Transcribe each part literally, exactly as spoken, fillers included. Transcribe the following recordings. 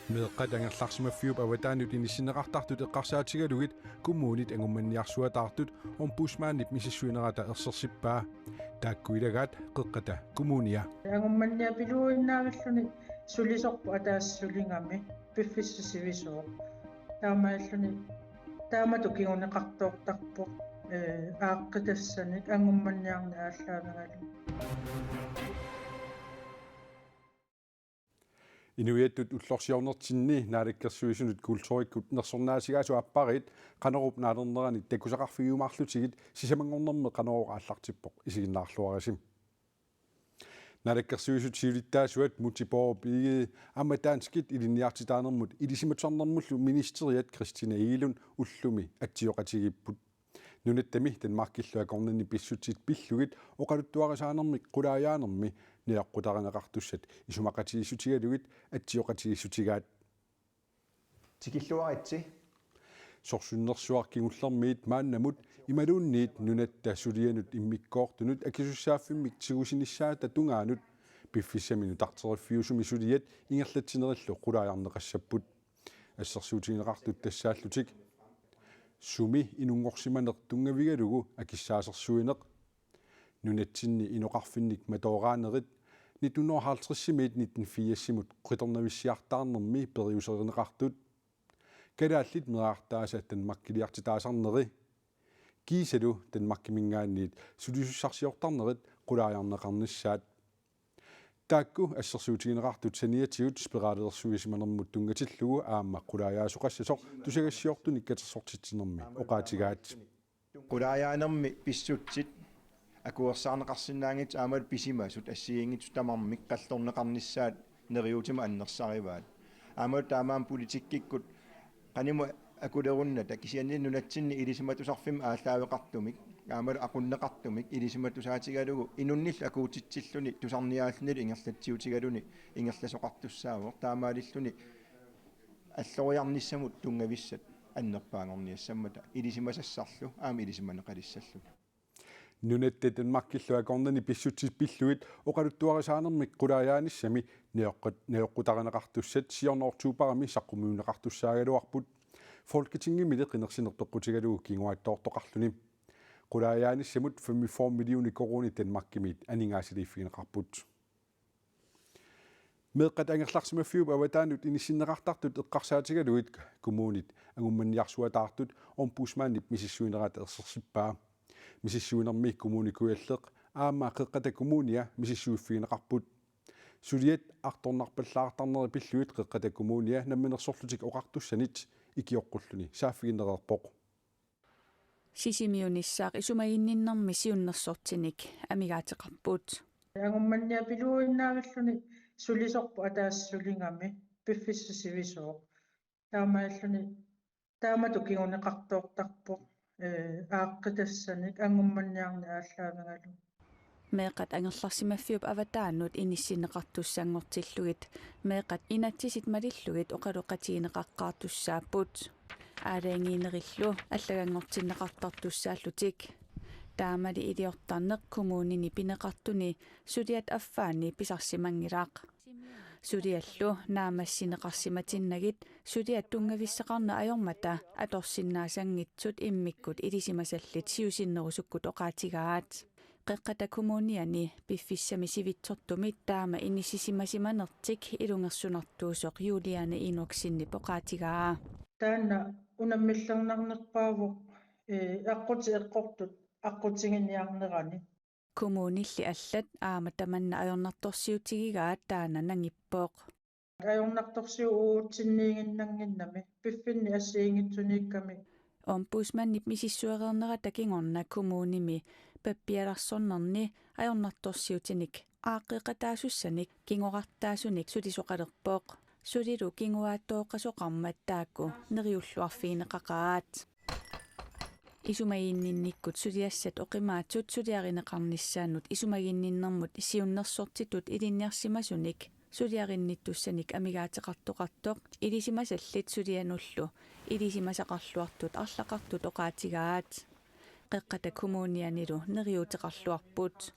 Meeqqat angerlarsimaffiup avataanut inissinneqartartut eqqarsaatigalugit kommunit angummanniarsuataartut Ombudsmandip misissuinerata ersersippaa. Taakku ilagaat Qeqqata Kommunia. Angummanniapiluinnaavilluni sulisorput ataaseq suligami piffissaq sivisooq. Taamaalilluni taamatut kinguneqartoortarpoq, ee, aaqqitassanik angummanniarneq aallaavigalugu. Inuiattut ullorsiornertinni Naalakkersuisunut kulturikkut nersornaasigaasut aappariit Qanorup naalernerani takusaqarfigiumaarlutigit sisamanngornermi Qanoruq aallartippoq, isiginnaarluarisi. Naalakkersuisut siulittaasuat Múte Bourup Egede aamma danskit ilinniartitaanermut ilisimatusarnermullu ministeriat Christina Egelund ullumi atsioqatigiipput. Nunattami Danmarkillu akornanni pissutsit pillugit oqaluttuarisaanermik qulaajaanermi najoqqutarineqartussat isumaqatigiissutigalugit atsioqatigiissutigaat. Tikilluaritsi. Sorsunnersuaq kingullermiit maannamut imaluunniit nunatta sulianut immikkoortunut akisussaaffimmik tigusinissaata tungaanut piffissami nutarteriffiusumi suliat ingerlatsinerillu qulaajarneqassapput. Assersuutigineqartut tassaallutik sumi inunngorsimaneq tunngavigalugu akissaasersuineq, nunatsinni inoqarfinnik matooraanerit, nitten hundrede og halvtredsimiit nitten firsimut qitornavissiartaarnermi periuserineqartut, kalaallit meerartaasa Danmarkiliartitaasarneri, kiisalu Danmarkiminngaanniit sulisussarsiortarnerit qulaajarneqarnissaat. Taakku assersuutigineqartut saniatigut spiralersuisimanermut tunngatillugu aamma qulaajaasoqassasoq tusagassiortunik katersortitsinermi oqaatigaat. Qulaajaanermi pissutsit akuersaarneqarsinnaanngitsut aammalu pisimasut assigiinngitsut tamarmik qallorneqarnissaat neriuutima annersarivaat. Aammalu taamaammat politikkikkut qanimut akulerunnata kisianni nunatsinni ilisimatusarfimmik aallaaveqartumik aammalu aqunneqartumik ilisimatusaatigalugu inunnillu akuutitsilluni tusarniaallunilu ingerlatsiutigaluni ingerlasoqartussaavoq, taamaalilluni alloriarnissamut tunngavissat annerpaanngorniassammata ilisimasassarlu aamma ilisimaneqalissallugu. Nunatta Danmarkillu akornanni pissutsit pillugit oqaluttuarisaanermik qulaajaanissami najoqqut-, najoqqutarineqartussat siorna oktobarimi saqqummiunneqartussaagaluarput. Folketingimili qinersineq peqqutigalugu kinguaattoortoqarluni. Qulaajaanissamut femogfyrre millioner koruunit Danmarkimiit aningaasaliiffigineqarput. Meeqqat angerlarsimaffiup avataanut inissinneqartartut eqqarsaatigalugit kommunit angummanniarsuataartut Ombudsmandip misissuinerata ersersippaa. Misissuinermi Kommune Kujalleq aamma Qeqqata Kommunia misissuiffigineqarput. Suliat artornarpallaartarneri pillugit Qeqqata Kommunia Namminersorlutik Oqartussanit ikioqqulluni saaffiginnereerpoq. Sisimiunissaaq isumaginninnermi siunnersortinik amigaateqarput. Angummanniapiluinnaavilluni sulisorput ataaseq suligami piffissaq sivisooq. Taamaalilluni taamatut kinguneqartoortarpoq, ee, aaqqitassanik angummanniarneq aallaavigalugu. Meeqqat angerlarsimaffiup avataanut inissinneqartussanngortillugit meeqqat inatsisit malillugit oqaloqatigineqaqqaartussaapput. Aalajangiinerillu allaganngortinneqartartussaallutik. Taamali iliortarneq kommunini pineqartuni suliat affaanni pisarsimanngilaq. Suliallu naammassineqarsimatinnagit suliat tunngavissaqarneq ajormata atorsinnaasanngitsut immikkut ilisimasallit siusinnerusukkut oqaatigaat. Qeqqata Kommuniani piffissami sivitsortumi taama inissisimasimanertik ilungersunartuusoq Juliane Enoksenip oqaatigaa. Taanna unammillernarnerpaavoq, ee, aqqutit eqqortut aqqutiginiarnerani. Kommunilli allat aamma tamanna ajornartorsiutigigaat taanna nangippoq. Ajornartorsiut uagutsinnut inginnannginnami piffinni assigiinngitsuniikkami. Ombudsmandip misissuereernerata kingorna kommunimi pappialersornerni ajornartorsiutinik aaqqeqataasussanik kingorattaasunik sulisoqalerpoq. Sulilu kinguaattooqqasoqarmat taakku neriulluarfigineqaqaat. Isumaginninnikkut suliassat oqimaatsut suliarineqarnissaannut isumaginninnermut siunnersortitut ilinniarsimasunik suliarinnittussanik amigaateqartoqartoq ilisimasallit sulianullu ilisimasaqarluartut arlaqartut oqaatigaat. Qeqqata Kommunianilu neriuuteqarluarput.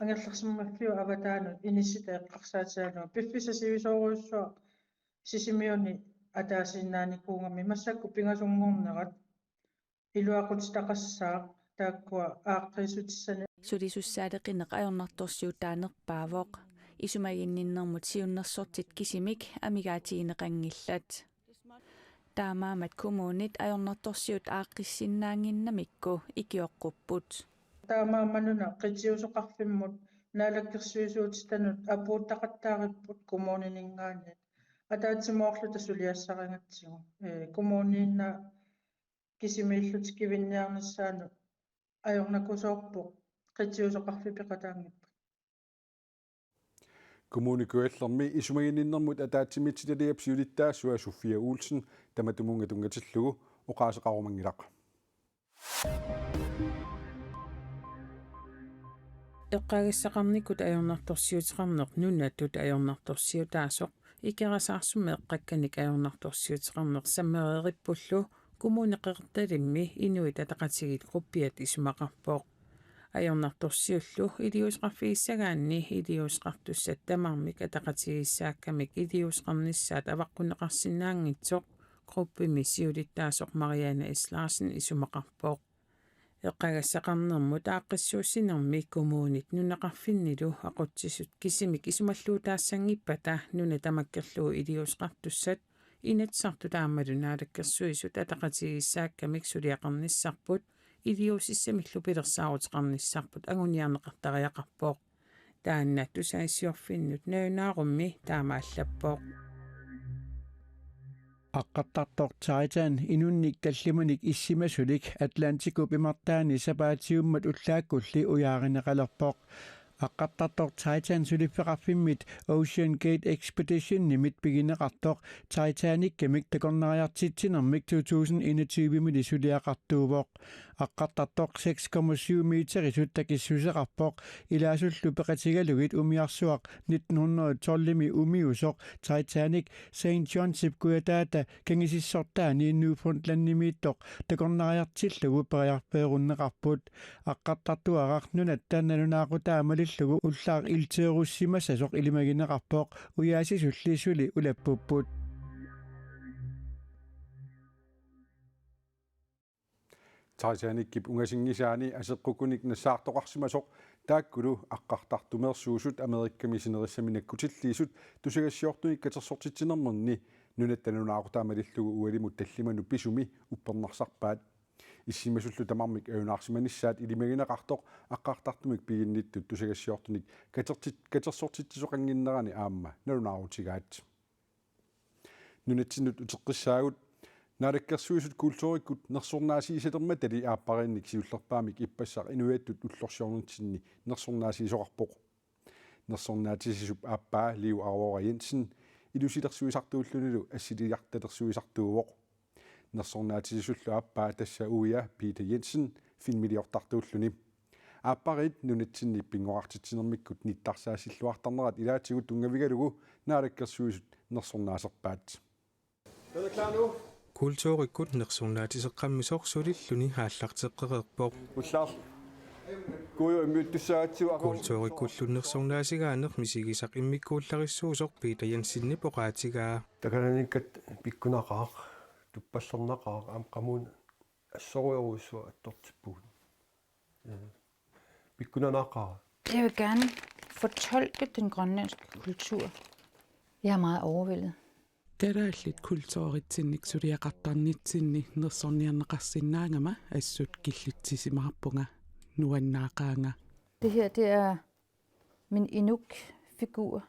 Angerlarsimaffiup avataanut inissitaq eqqarsaatigalugu piffissaq sivisoorujussuaq Sisimiuni ataasiinnaanikuugami massakkut pingasunngornerat iluaqutitaqassaaq taakkua aaqqiissutissanik. Sulisussaaleqineq ajornartorsiutaanerpaavoq. Isumaginninnermut siunnersortit kisimik amigaatigineqanngillat. Taamaammat kommunit ajornartorsiut aaqqissinnaannginnamikku ikioqqupput. Taamaammat una qitiusoqarfimmut naalakkersuisuutitanut apuuttaqattaaripput kommunininngaanniit ataatsimoorluta suliassarigatsigu. Ee, kommuniinnaat kisimiillutik kivinniarnissaannut ajornakusoorpoq qitiusoqarfik peqataanngippat. Kommune Kujallermi isumaginninnermut ataatsimiititaliap siulittaasua Sofia Olsen tamatumunnga tunngatillugu oqaaseqarumanngilaq. Eqqagassaqarnikkut ajornartorsiuteqarneq nunatut ajornartorsiutaasoq Ikerasaarsummut eqqakkanik ajornartorsiuteqarneq sammereerippullu Kommune Qeqertalimmi Inuit Ataqatigiit gruppiat isumaqarpoq. Ajornartorsiullu iliuuseqarfigissagaanni iliuuseqartussat tamarmik ataqatigiissaakkamik iliuuseqarnissaat avaqqunneqarsinnaanngitsoq gruppimi siulittaasoq Marianne S. Larsen isumaqarpoq. Eqqagassaqarnermut aaqqissuussinermi kommunit nunaqarfinnilu aqutsisut kisimik isumalluutaassanngippata nuna tamakkerlugu iliuuseqartussat Inatsisartut aammalu Naalakkersuisut ataqatigiissaakkamik suliaqarnissarput iliuusissamillu pilersaaruteqarnissarput anguniarneqartariaqarpoq. Taanna tusagassiorfinnut nalunaarummi taama allappoq. Aqqartartoq Titan inunnik tallimanik issimasulik Atlantikup imartaani sapaatiummat ullaakkulli ujaarineqalerpoq. Aqqartartoq Titan suliffeqarfimmit Ocean Gate Expeditionimit pigineqartoq Titanicimik takornariartitsinermik to tusind enogtyvemili suliaqartuuvoq. Aqqartartoq seks komma syv meterisut takissuseqarpoq ilaasullu peqatigalugit umiarsuaq nitten hundrede tolvimi umiusoq Titanic Saint Johnsip kujataata kangisissortaani Newfoundlandimiittoq takornariartillugu periarfeerunneqarput. Aqqartartuaraq nunatta nalunaaqutaa malillugu ullaaq ilteerussimassasoq ilimagineqarpoq, ujaasisulli suli ulappupput. Titanicip ungasinngisaani aseqqukkunik nassaartoqarsimasoq taakkulu aqqartartumeersuusut Amerikami sinerissami nakkutilliisut tusagassiortunik katersortitsinerminni nunatta nalunaaqutaa malillugu ualimut tallimanut pisumi uppernarsarpaat. Issimasullu tamarmik ajunaarsimanissaat ilimagineqartoq aqqartartumik piginnittut tusagassiortunik katertit-, katersortitsisoqannginnerani aamma nalunaarutigaat. Nunatsinnut uteqqissaagut. Naalakkersuisut kulturikkut nersornaasiisalermatali aappariinnik siullerpaamik ippassaq inuiattut ullorsiornitsinni nersornaasiisoqarpoq. Nersornaatisisup aappaa Liv Aurora Jensen ilusilersuisartuullunilu assiliartalersuisartuuvoq. Nersornaatisisullu aappaa tassa uia Peter Jensen filmiliortartuulluni. Aappariit nunatsinni pinngortitsinermikkut nittarsaassilluartarnerat ilaatigut tunngavigalugu Naalakkersuisut nersornaaserpaat. Kulturikkut nersornaatiseqqammisoq sulilluni aallarteqqereerpoq. Ullaarlu. Kuuju immiuttussaagatsigu aqagu. Kulturikkullu nersornaasigaaneq misigisaq immikkuullarissuusoq Peter Jensenip oqaatigaa. Takananiikkat pikkunaqaaq, tuppallernaqaaq, aamma qamuuna assorujorujussuaq attortippugut. Pikkunanaqaaq. Jeg vil gerne fortolke den grønlandske kultur. Jeg er meget overvældet. Kalaallit kulturitsinnik suliaqartarnitsinni nersorniarneqarsinnaagama assut killitsisimaarpunga, nuannaaqaanga. Det her, det er min Inuk-figur.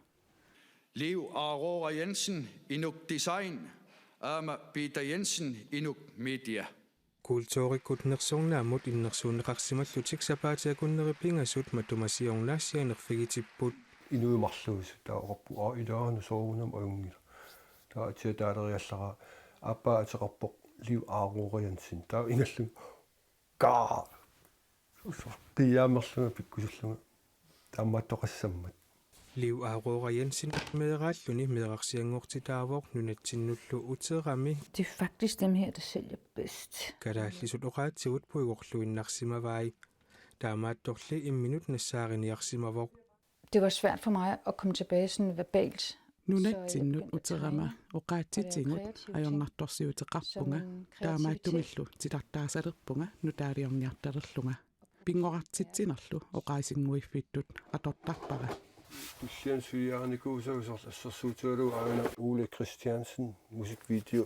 Liv Aurora Jensen, Inuk Design, aamma Peter Jensen, Inuk Media. Kulturikkut nersornaammut innersuunneqarsimallutik sapaatip akunneri pingasut matuma siorna sianerfigitipput. Inuit marluusut taava oqarput, aa, ilaana soorunami ajunngilaq. Taava atia taaleriallaraa aappaa ateqarpoq Liv Aurora Jensen. Taava ingerlunga kaa! Usoq qiiaammerlunga pikkusillunga taamaattoqassammat. Liv Aurora Jensen meeraalluni meerarsianngortitaavoq nunatsinnullu uterami. Det er faktisk dem her, der sælger bedst. Kalaallisut oqaatsigut puigorluinnarsimavai. Taamaattorli imminut nassaariniarsimavoq. Det var svært for mig at komme tilbage sådan verbalt Nunatsinnut uterama oqaatsitigut ajornartorsiuteqarpunga, taamaattumillu titartaasalerpunga nutaaliorniartalerlunga. Pinngorartitsinerlu oqaasinnguiffittut atortarpara. Tulliani suliarinikuusagut soorlu assersuutigalugu aana Ole Christiansen musikvideo.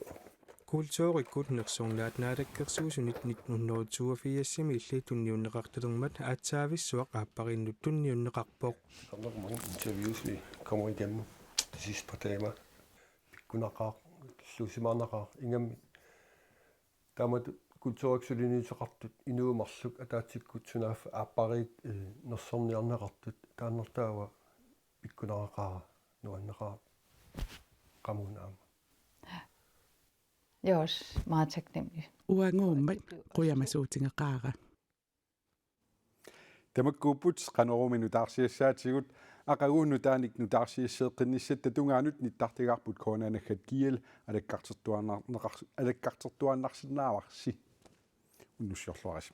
Kulturikkut nersornaat naalakkersuisunit nitten hundrede toogfirsimi illit tunniunneqartalermat aatsaavissuaq aappariinnut tunniunneqarpoq. Soorlu mange interviews, vi kommer igennem de sidste par dage. Pikkunaqaaq, illuusimaarnaqaaq, ingammik taamatut kulturikkut suliniuteqartut inuit marluk ataatsikkut sunaaffa aappariit, eh, nersorniarneqartut, taannartaava pikkunaqaaq, nuanneqaaq qamuuna aamma. Jeg er også meget taknemmelig. Uanguummat qujamasuutigeqaara. Tamakkuupput Qanorooq-mi nutaarsiassaatigut. Aqagu nutaanik nutaarsiasseeqqinnissatta tungaanut nittartagarput K N R naggat G L alakkartertuaannar-, neqar-, alakkartertuaannarsinnaavarsi. Unnussiorluarisi.